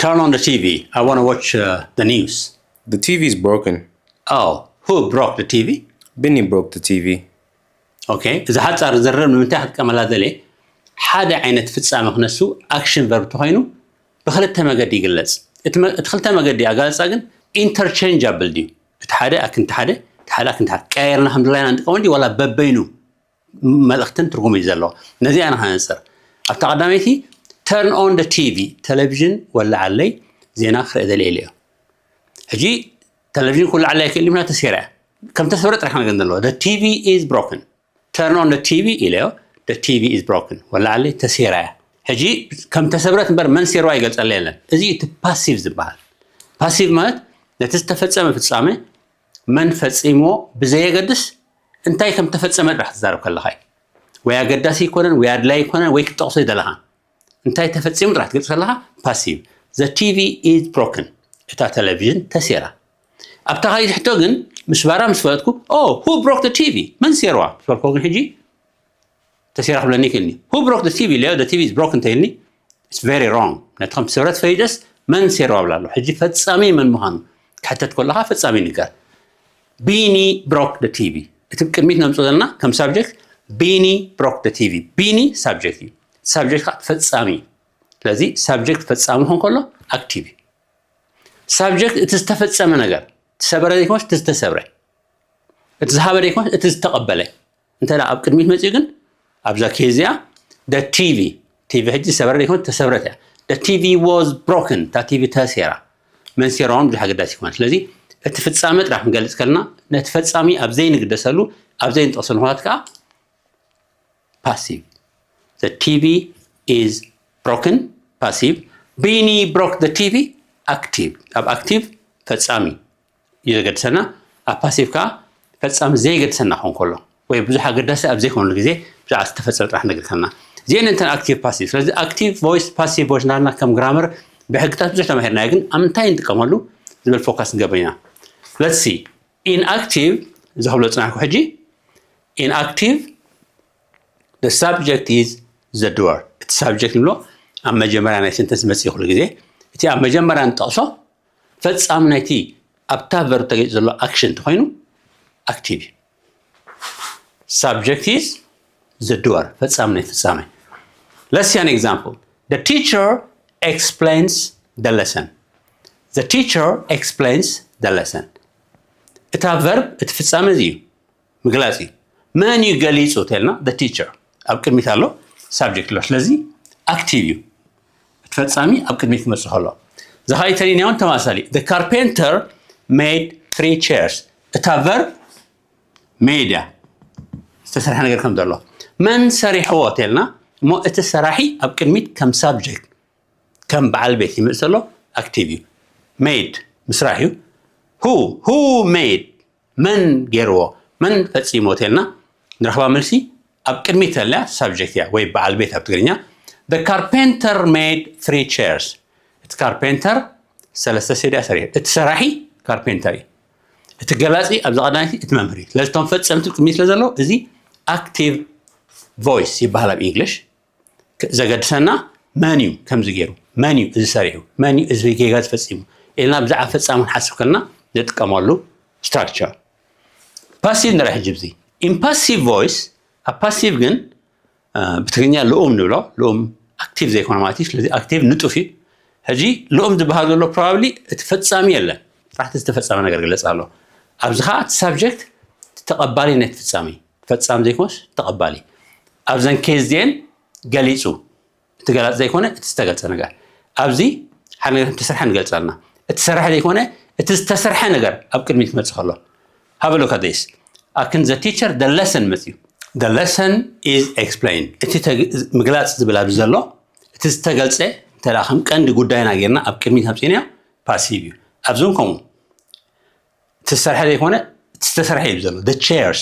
Turn on the T V. I want to watch uh, the news. The T V is broken. Oh, who broke the T V? Benny broke the T V. Okay. እዚ ሓጻር ዝርርብ ንምንታይ ክትጥቀመላ ደልየ? ሓደ ዓይነት ፍጻመ ክነሱ ኣክሽን ቨርብ ተኾይኑ ብክልተ መገዲ ይግለጽ። እቲ መ- እቲ ክልተ መገዲ ኣጋለጻ ግን ኢንተርቼንጃብል ድዩ? እቲ ሓደ ኣክንቲ ሓደ፣ እቲ ሓደ ኣክንቲ ሓደ ቀያየርና ከም ድላይና ንጥቀመሉ ድዩ ዋላ በበይኑ መልእኽትን ትርጉም እዩ ዘለዎ። ነዚኣ ኢና ከነንጽር። ኣብታ ቀዳመይቲ turn on the T V፣ ቴሌቪዥን ወላዓለይ፣ ዜና ክርኢ ደልየ ኢለዮ። ሕጂ ቴሌቪዥን ክውላዓለይ ኣይክእል ምና ተሴራ እያ። ከም ተሰብረ ጥራሕ ነገር ዘለዎ the T V is broken። Turn on the T V ኢለዮ። The T V is broken። ወላዓለይ ተሴራ እያ። ሕጂ ከም ተሰብረት እምበር መን ሴርዋ ይገልጸላ የለን። እዚ እቲ ፓሲቭ ዝበሃል። ፓሲቭ ማለት ነቲ ዝተፈጸመ ፍጻመ መን ፈጺምዎ ብዘየገድስ እንታይ ከም ተፈጸመ ጥራሕ ትዛረብ ከለኻ እዩ። ወይ ኣገዳሲ ኣይኮነን ወይ ኣድላይ ኣይኮነን ወይ ክትጠቕሶ ይደለኻ እንታይ ተፈጺሙ ጥራሕ ትገልጽ ከለኻ ፓሲቭ። The T V is broken። እታ ቴሌቪዥን ተሴራ። ኣብታ ካልኣይቲ ሕቶ ግን ምስ ባራ ምስ ፈለጥኩ oh who broke the T V? መን ሴርዋ ምስ በልኮ ግን ሕጂ ተሴራ ክብለኒ ይክእልኒ። Who broke the T V? ኢለዮ the T V is broken እንተይልኒ it's very wrong። ነቲ ከም ሰብረት ፈይደስ መን ሴርዋ ብላ ኣሎ። ሕጂ ፈጻሚ መን ምዃኑ ክሕተት ከለኻ ፈጻሚ ይንገር። ቢኒ broke the T V። እቲ ቅድሚት ነምጽኦ ዘለና ከም ሳብጀክት ቢኒ broke the T V። ቢኒ ሳብጀክት እዩ። ሳብጀክት ከዓ ፈጻሚ እዩ። ስለዚ ሳብጀክት ፈጻሚ ክኾን ከሎ ኣክቲቭ እዩ። ሳብጀክት እቲ ዝተፈጸመ ነገር፣ እቲ ሰበረ ዘይኮነስ እቲ ዝተሰብረ፣ እቲ ዝሃበ ዘይኮነስ እቲ ዝተቐበለ። እንተ ደኣ ኣብ ቅድሚት መጺኡ ግን ኣብዛ ኬዝ እዚኣ the T V፣ ቲቪ ሕጂ ሰበረ ዘይኮነት ተሰብረት እያ። The T V was broken፣ እታ ቲቪ ተሴራ። መን ሴራውን ብዙሕ ኣገዳሲ ይኮነ። ስለዚ እቲ ፍጻመ ጥራሕ ክንገልጽ ከለና ነቲ ፈጻሚ ኣብ ዘይንግደሰሉ ኣብ ዘይንጠቕሰሉ ኩነታት ከኣ ፓሲቭ። The T V is broken፣ ፓሲቭ። ቢኒ broke the T V፣ ኣክቲቭ። ኣብ ኣክቲቭ ፈጻሚ እዩ ዘገድሰና። ኣብ ፓሲቭ ከኣ ፈጻሚ ዘይገድሰና ክኾን ከሎ ወይ ብዙሕ ኣገዳሲ ኣብ ዘይኮነሉ ግዜ ብዛዕባ ዝተፈጸመ ጥራሕ ነግርከና። እዚአን እንተን ኣክቲቭ ፓሲቭ። ስለዚ ኣክቲቭ ቮይስ ፓሲቭ ቮይስ እናበልና ከም ግራመር ብሕግታት ብዙሕ ተማሂርናዮ፣ ግን ኣብ ምንታይ ንጥቀመሉ ዝብል ፎካስ ንገብር ኢና። Let's see። ኢንኣክቲቭ ዝኽብሎ ጽናሕኩ ሕጂ ኢንኣክቲቭ the subject is the doer። እቲ ሳብጀክት ንብሎ ኣብ መጀመርያ ናይ ሰንተንስ መጽእ ኩሉ ግዜ እቲ ኣብ መጀመርያ ንጠቕሶ ፈጻሚ ናይቲ ኣብታ ቨርብ ተገይጹ ዘሎ ኣክሽን እንተኾይኑ ኣክቲቭ እዩ። Subject is the doer፣ ፈጻሚ ናይ ፍጻሜ። Let's see an example. The teacher explains the lesson. The teacher explains the lesson. እታ ቨርብ እቲ ፍጻሜ እዚ እዩ፣ ምግላጽ እዩ። መን እዩ ገሊጹ ተልና the teacher ኣብ ቅድሚት ኣሎ፣ ሳብጀክት ኣሎ። ስለዚ ኣክቲቭ እዩ። እቲ ፈጻሚ ኣብ ቅድሚት ክመጽእ ከሎ። ዘኻይተሊና እውን ተማሳሊ። The carpenter made three chairs። እታ ቨርብ ሜድ እያ፣ ዝተሰርሐ ነገር ከም ዘሎ። መን ሰሪሕዎ ተልና እሞ እቲ ሰራሒ ኣብ ቅድሚት ከም ሳብጀክት ከም በዓል ቤት ይመጽእ ዘሎ ኣክቲቭ እዩ። ሜድ ምስራሕ እዩ። Who who made፣ መን ገይርዎ፣ መን ፈጺሞ ተልና ንረኽባ መልሲ ኣብ ቅድሚት ተለያ ሳብጀክት እያ ወይ በዓል ቤት ኣብ ትግርኛ። The carpenter made three chairs። እቲ ካርፔንተር ሰለስተ ሴድያ ሰሪሑ። እቲ ሰራሒ ካርፔንተር እዩ። እቲ ገላጺ ኣብዚ ቀዳመይቲ እቲ መምህር እዩ። ስለዚ እቶም ፈጸምቲ ቅድሚት ስለ ዘለዉ እዚ ኣክቲቭ ቮይስ ይበሃል ኣብ ኢንግሊሽ። ዘገድሰና መን እዩ ከምዚ ገይሩ፣ መን እዩ እዚ ሰሪሑ፣ መን እዩ እዚ ጌጋ ዝፈጺሙ ኢልና ብዛዕባ ፈጻሚ ክንሓስብ ከለና ንጥቀመሉ ስትራክቸር። ፓሲቭ ንርኢ ሕጂ። እዚ ኢምፓሲቭ ቮይስ ኣብ ፓሲቭ ግን ብትግርኛ ልኡም ንብሎ። ልኡም ኣክቲቭ ዘይኮነ ማለት እዩ። ስለዚ ኣክቲቭ ንጡፍ እዩ። ሕጂ ልኡም ዝበሃል ዘሎ ፕሮባብሊ እቲ ፈጻሚ የለን፣ ጥራሕቲ ዝተፈጸመ ነገር ግለጽ ኣሎ። ኣብዚ ከዓ እቲ ሳብጀክት ተቐባሊ ናይቲ ፍጻሜ፣ ፈጻሚ ዘይኮነስ ተቐባሊ። ኣብዘን ኬዝ እዚአን ገሊጹ፣ እቲ ገላጽ ዘይኮነ እቲ ዝተገልጸ ነገር። ኣብዚ ሓደ ነገር ተሰርሐ ንገልጽ ኣለና። እቲ ሰራሕ ዘይኮነ እቲ ዝተሰርሐ ነገር ኣብ ቅድሚት ክመጽእ ከሎ። Have a look at this. ኣክን the teacher the lesson መጽዩ። The lesson is explained። እቲ ምግላጽ ዝብል ኣብዚ ዘሎ እቲ ዝተገልጸ እንተ ከም ቀንዲ ጉዳይና ጌርና ኣብ ቅድሚት ኣምጺእናዮ ፓሲቭ እዩ። ኣብዚ እውን ከምኡ እቲ ዝሰርሐ ዘይኮነ እቲ ዝተሰርሐ እዩ ዘሎ። The chairs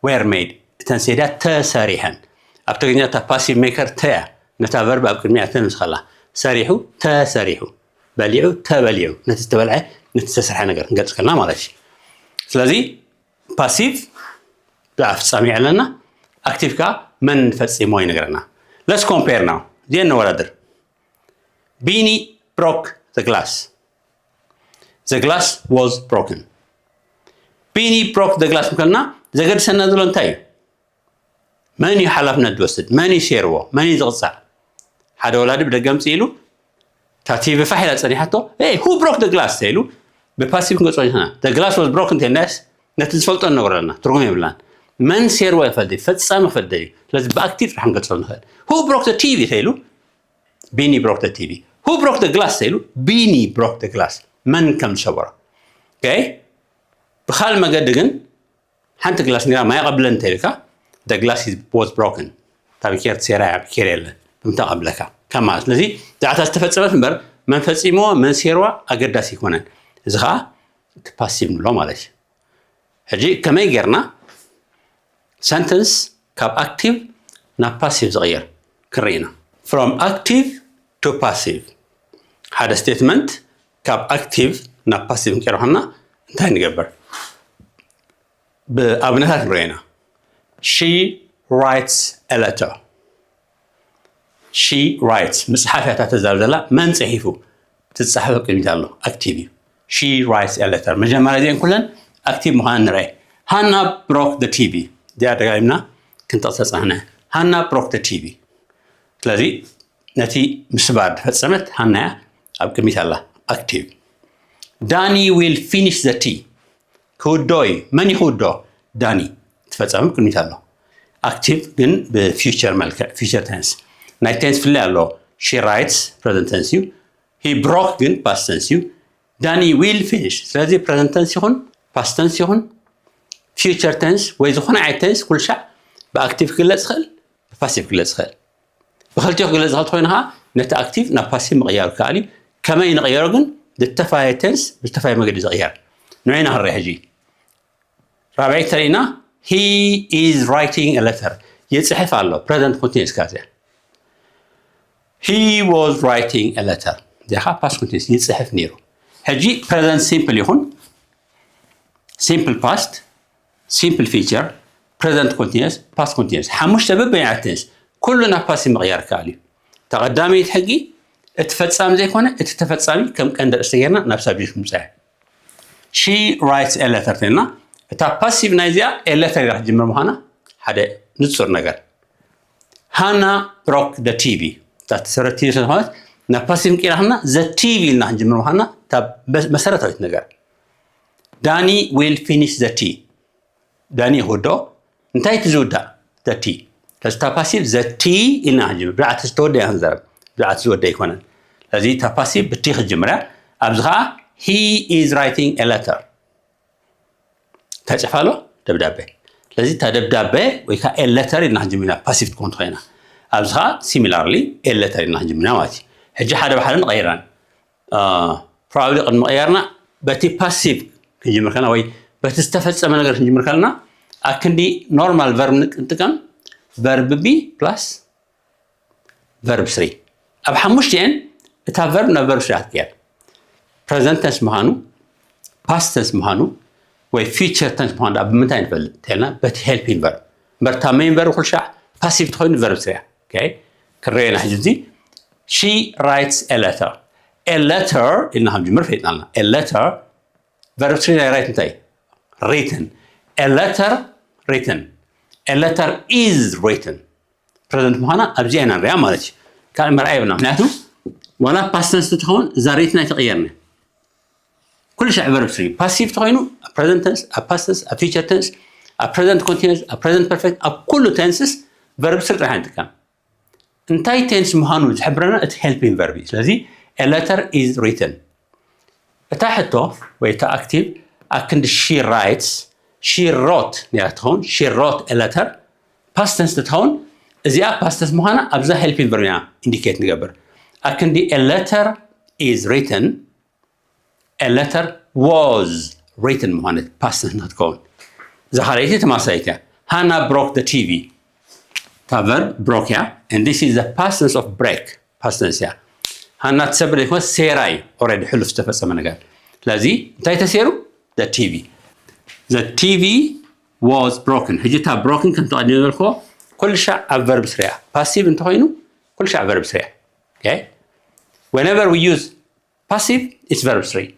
were made። እተን ሴድያ ተሰሪሐን። ኣብ ትግርኛ እታ ፓሲቭ ሜከር ተያ ነታ ቨርብ ኣብ ቅድሚያ ተምስ ከላ ሰሪሑ ተሰሪሑ፣ በሊዑ ተበሊዑ፣ ነቲ ዝተበልዐ ነቲ ዝተሰርሐ ነገር ክንገልጽ ከልና ማለት እዩ። ስለዚ ፓሲቭ ብዛዕባ ፍጻሜ የዕለና፣ ኣክቲቭ ከዓ መን ፈጺሞ ይነግረና። Let's compare now። እዚአን ነወዳድር። ቢኒ broke the glass. The glass was broken. Bini broke the glass ምከልና ዘገድሰና ዘሎ እንታይ እዩ? መን እዩ ሓላፍነት ዝወስድ? መን እዩ ሴርዎ? መን እዩ ዝቕፃዕ? ሓደ ወላዲ ብደገ ምፅእ ኢሉ እታ ቲቪ ፋሕ ኢላ ፀኒሓቶ፣ hey, who broke the glass? ኢሉ ብፓሲቭ ክንገጾ ኢና። The glass was broken እንተልናስ ነቲ ዝፈልጦ ንነግሮ ኣለና፣ ትርጉም የብላን። መን ሴርዎ ይፈልጥ እዩ፣ ፈጻሚ ይፈልጥ እዩ። ስለዚ ብኣክቲቭ ጥራሕ ክንገጾ ንኽእል። Who broke the ቲቪ? ተይሉ ቢኒ broke the ቲቪ። Who broke the glass? ተይሉ ቢኒ broke the glass። መን ከም ዝሰበሮ። Okay? ብኻል መገዲ ግን ሓንቲ ግላስ ኒራ ማይ ቀብለን እንተልካ the glass was broken። ታብኬር ትሴራ ያብኬር የለ ብምታ ቀብለካ ከማ ስለዚ ዛዕታ ዝተፈጸመት እምበር መን ፈጺምዎ መን ሴርዋ ኣገዳሲ ይኮነን። እዚ ከዓ እቲ ፓሲቭ ንብሎ ማለት እዩ። ሕጂ ከመይ ጌርና ሰንተንስ ካብ ኣክቲቭ ናብ ፓሲቭ ዝቕየር ክርኢ ኢና። From active to passive ሓደ ስቴትመንት ካብ ኣክቲቭ ናብ ፓሲቭ ንቀይሮ ከለና እንታይ ንገብር? ብኣብነታት ንሪኦ ኢና። She writes a letter. She writes ምፅሓፍ እያ እታ ተዛረብ ዘላ። መን ፅሒፉ? እቲ ዝፀሓፈ ቅድሚት ኣሎ ኣክቲቭ እዩ። She writes a letter መጀመርያ እዚአን ኩለን ኣክቲቭ ምዃነን ንርአ። ሃና broke the ቲቪ እዚኣ ደጋጊምና ክንጠቕሳ ፀናሕና። ሃና broke the ቲቪ ስለዚ ነቲ ምስባር ዝፈፀመት ሃና እያ። ኣብ ቅድሚት ኣላ ኣክቲቭ። Danny will finish the tea ክውዶ እዩ። መን እዩ ክውዶ? ዳኒ። እቲ ፈፃሚ ቅድሚት ኣሎ። ኣክቲቭ ግን ብፊውቸር መልክዕ ፊውቸር ቴንስ ናይ ቴንስ ፍልይ ኣሎ። She writes present tense እዩ። He broke ግን past tense እዩ። Danny will finish ስለዚ present tense ይኹን past tense ይኹን future tense ወይ ዝኾነ ዓይነት ቴንስ ኩሉ ሻዕ ብኣክቲቭ ክግለፅ ይኽእል ብፓሲቭ ክግለፅ ይኽእል። ብክልቲኡ ክግለፅ ዝኽእል ተኮይኑ ከዓ ነቲ ኣክቲቭ ናብ ፓሲቭ ምቕያር ይከኣል እዩ። ከመይ ንቕየሮ ግን ዝተፋየ ቴንስ ብዝተፋየ መገዲ ዝቕየር ንዕና ክንርኢ ሕጂ። ራብዐይቲ ተሪእና he is writing a letter ይፅሕፍ ኣሎ። ፕረዘንት ኮንቲኒስ እያ እዚኣ። He was writing a letter እዚኣ ከዓ ፓስት ኮንቲኒስ ይፅሕፍ ነይሩ። ሕጂ ፕረዘንት ሲምፕል ይኹን ሲምፕል ፓስት ሲምፕል ፊቸር ፕረዘንት ኮንቲኒስ ፓስት ኮንቲኒስ ሓሙሽተ በበይናት ቴንስ ኩሉ ናብ ፓሲቭ ምቕያር ይከኣል እዩ። እታ ቀዳመይቲ ሕጊ እቲ ፈፃሚ ዘይኮነ እቲ ተፈፃሚ ከም ቀንዲ ኣርእስቲ ጌርና ናብ ሳብጀክት ምምፃእ። She writes a letter ተልና እታ ፓሲቭ ናይዚኣ a letter ኢላ ክትጅምር ምዃና ሓደ ንፁር ነገር። ሃና broke the ቲቪ እታ ተሰረት ቲቪ ስለዝኾነት ናብ ፓሲቭ ቀይርና the ቲቪ ኢልና ክንጅምር ምዃና እታ መሰረታዊት ነገር። Danny will finish the tea ዳኒ ይወዶ እንታይ እቲ ዝውዳእ the tea ስለዚ እታ ፓሲቭ the tea ኢልና ክንጅምር ብዛዕባ እቲ ዝተወደ ኢና ክንዛረብ ብዛዕባ እቲ ዝወደ ኣይኮነን። ስለዚ እታ ፓሲቭ ብ ቲ ክትጅምር እያ። ኣብዚ ከዓ he is writing a letter እንታይ ፅሕፋ ኣሎ? ደብዳቤ። ስለዚ እታ ደብዳቤ ወይ ከዓ a letter ኢልና ክንጅምር ኢና ፓሲቭ ትኮን ትኮይና ኣብዚ ከዓ similarly a letter ኢልና ክንጅምር ኢና ማለት እዩ። ሕጂ ሓደ ብሓደ ንቐይራን probably ቅድሚ ምቕያርና በቲ ፓሲቭ ክንጅምር ከለና ወይ በቲ ዝተፈፀመ ነገር ክንጅምር ከለና ኣክንዲ ኖርማል ቨርብ ንጥቀም verb be plus verb three ኣብ ሓሙሽቲኤን እታ ቨርብ ናብ verb three ክትቀየር present tense ምዃኑ past tense ምዃኑ ወይ future tense ምዃኑ ኣብ ምንታይ ንፈልጥ እንተልና በቲ helping verb እምበር እታ main verb ኩሉ ሻዕ ፓሲቭ ተኮይኑ verb three እያ። ክንረአና ሕጂ እዚ she writes a letter a letter ኢልና ከም ጅምር ፈይጥና ኣለና a letter verb three ናይ write እንታይ written a letter written a letter is written present ምዃና ኣብዚኣ ኢና ንሪኣ ማለት እዩ። ካልእ መርኣይ የብልና ምክንያቱ ዋላ past tense ትኸውን እዛ written ኣይተቐየርና ኩሉ ሻዕ verb three passive ተኮይኑ ኣብ present tense ኣብ past tense ኣብ future tense ኣብ present continuous ኣብ present perfect ኣብ ኩሉ tenses verb three ጥራሕ ንጥቀም እንታይ tense ምዃኑ ዝሕብረና እቲ helping verb እዩ ስለዚ a letter is written እታ ሕቶ ወይ እታ active ኣክንዲ she writes she wrote ነራ ትኸውን she wrote a letter past tense ትኸውን እዚኣ past tense ምዃና ኣብዛ helping verb ኢና indicate ንገብር ኣክንዲ a letter is written a letter was written ምዃነት past tense ንክትከውን እዛ ካልኣይቲ ተማሳይት እያ ሃና broke the ቲቪ እታ verb broke እያ and this is the past tense of break past tense እያ ሃና ትሰብር ዘይኮነ ሴራ እዩ already ሕሉፍ ዝተፈፀመ ነገር ስለዚ እንታይ ተሴሩ the ቲቪ the ቲቪ was broken ሕጂ እታ broken ከም ተቐዲሙ ዝበልክዎ ኩሉ ሻዕ ኣብ verb three እያ passive እንተኮይኑ ኩሉ ሻዕ verb three እያ okay whenever we use Passive is verb three.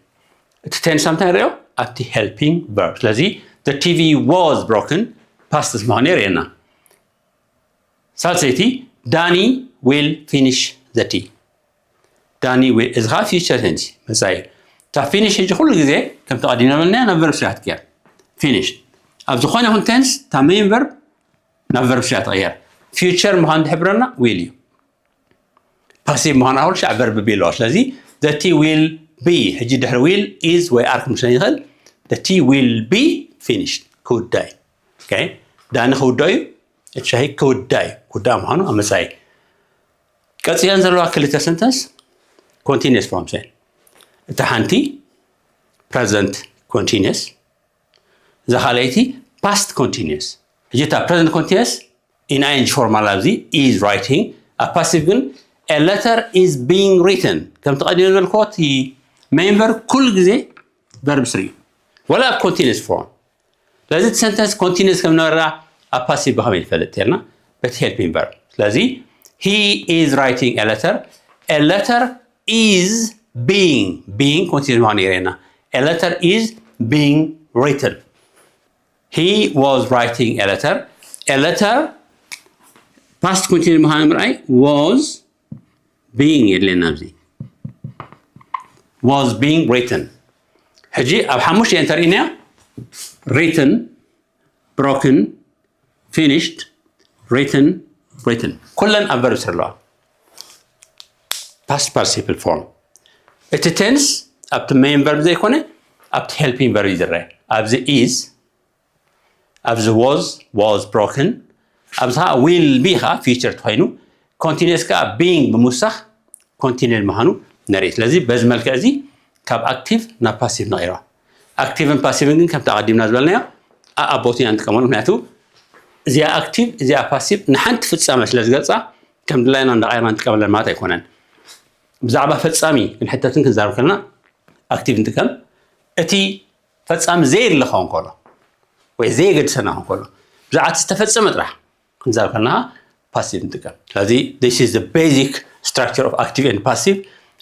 እቲ tense እንታይ ንሪኦ ኣብቲ helping verb። ስለዚ the T V was broken past ምዃኑ የርእየና። ሳልሰይቲ Danny will finish the tea። Danny will፣ እዚ ከዓ future tense መጻኢ። እታ finish ሕጂ ኩሉ ግዜ ከምቲ ቀዲምና በልናያ ናብ verb three ክትቀየር። Finish ኣብ ዝኾነ ይኹን tense እታ main verb ናብ verb three ትቕየር። Future ምዃኑ ዝሕብረና will እዩ። Passive ምዃኑ ኣሁል ሻዕ verb be ኣለዎ። ስለዚ the tea will be፣ ሕጂ ድሕሪ will is ወይ are ክምስለን ይኽእል። The tea will be finished፣ ክውዳእ እዩ። Okay? ዳኒ ክውዳእ እዩ። እቲ ሻሂ ክውዳእ እዩ። ክውዳእ ምዃኑ ኣብ መጻኢ። ቀጺለን ዘለዋ ክልተ sentence continuous forms እየን። እታ ሓንቲ present continuous፣ እዛ ካልኣይቲ past continuous። ሕጂ እታ present continuous in I N G form ኣላ ኣብዚ is writing፣ ኣብ passive ግን a letter is being written። ከምቲ ቀዲሙ ዝበልክዎ እቲ main verb ኩሉ ግዜ verb three እዩ። ወላ ኣብ continuous form። ስለዚ እቲ sentence continuous ከም ነበራ ኣብ passive ብኸመይ ንፈልጥ ተልና በቲ helping verb። ስለዚ he is writing a letter፣ a letter is being፣ being continuous ምዃኑ የርእየና። A letter is being written። He was writing a letter። A letter past continuous ምዃኑ ምርኣይ was being የድልየና ኣብዚ። Was being written። ሕጂ ኣብ ሓሙሽተ እየን ተርእይናዮ። Written፣ broken፣ finished፣ written፣ written። ኩለን ኣብ verb three ኣለዋ። Past participle form። እቲ tense ኣብቲ main verb ዘይኮነ ኣብቲ helping verb እዩ ዝረአ። ኣብዚ is፣ ኣብዚ was፣ was broken፣ ኣብዚ ከዓ will be ከዓ future ተኾይኑ፣ continuous ከዓ being ብምውሳኽ continued ምዃኑ ንርኢ። ስለዚ በዚ መልክዕ እዚ ካብ active ናብ passive ንቐይሮ። Active ን passive ን ግን ከምቲ ኣቐዲምና ዝበልናዮ ኣኣቦት ኢና ንጥቀመሉ። ምክንያቱ እዚኣ active፣ እዚኣ passive ንሓንቲ ፍጻመ ስለ ዝገልጻ ከም ድላይና እንዳቐየርና ንጥቀመለን ማለት ኣይኮነን። ብዛዕባ ፈጻሚ ክንሕተትን ክንዛረብ ከለና active ንጥቀም። እቲ ፈጻሚ ዘየድሊ ክኸውን ከሎ ወይ ዘየገድሰና ክኸውን ከሎ፣ ብዛዕባ እቲ ዝተፈጸመ ጥራሕ ክንዛረብ ከለና passive ንጥቀም። ስለዚ this is the basic structure of active and passive።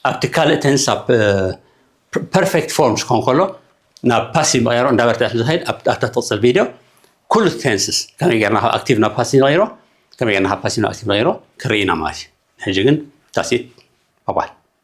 ኣብቲ ካልእ tense ኣብ perfect forms ክኸውን ከሎ ናብ passive ምቕያሮ እንዳበርትዐ ስለ ዝኸይድ ኣብ ኣብታ ትቕጽል ቪድዮ ኩሉ tenses ከመይ ጌርና ካብ active ናብ passive ንቐይሮ፣ ከመይ ጌርና ካብ passive ናብ active ንቐይሮ ክርኢ ኢና ማለት እዩ። ሕጂ ግን that's it። Bye bye።